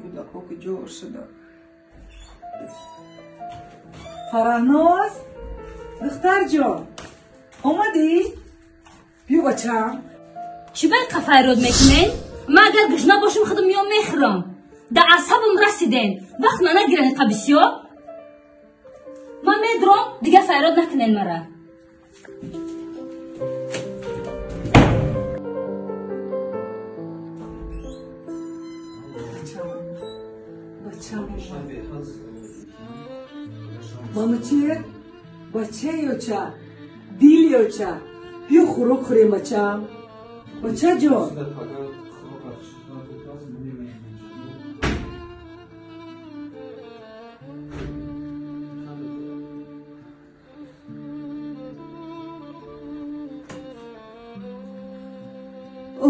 Кӯдако ки ҷор шуда. Фараҳноз, духтарҷон, омадӣ? Биё, бачам. Чӣ ба ин фарёд мекунен? Ман агар гушна бошам, худам меом мехӯрам. Дар асабам расиден. Вақт ма нагирен қа бисёр. Ман медурам, дигар фарёд накунен мара. Мамачир, бачаёча, дилёча, биё хӯрок хӯрем, бачам. Бачаҷон.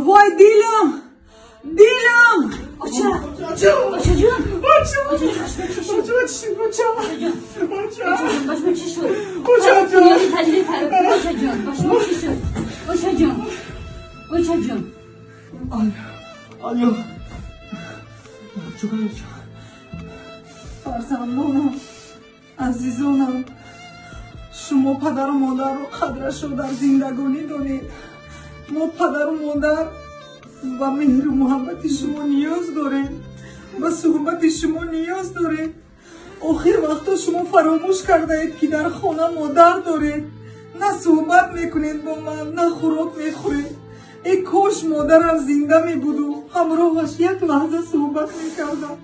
Вой, дилам! Дилам! Оча! Очаҷон! Бача, чӣ шуд? Очаҷон, ба шумо чӣ шуд? Очаҷон, очаҷон. Алло. Фарзандонам, азизонам, шумо падару модарро қадрашро дар зиндагонӣ донед. Мо падару модар ба меҳру муҳаббати шумо ниёз дорем, ба суҳбати шумо ниёз дорем. Охир вақто шумо фаромӯш кардаед, ки дар хона модар доред. На суҳбат мекунед бо ман, на хӯрок мехӯред. Э кош модарам зинда мебуду ҳамроҳаш як лаҳза суҳбат мекардам.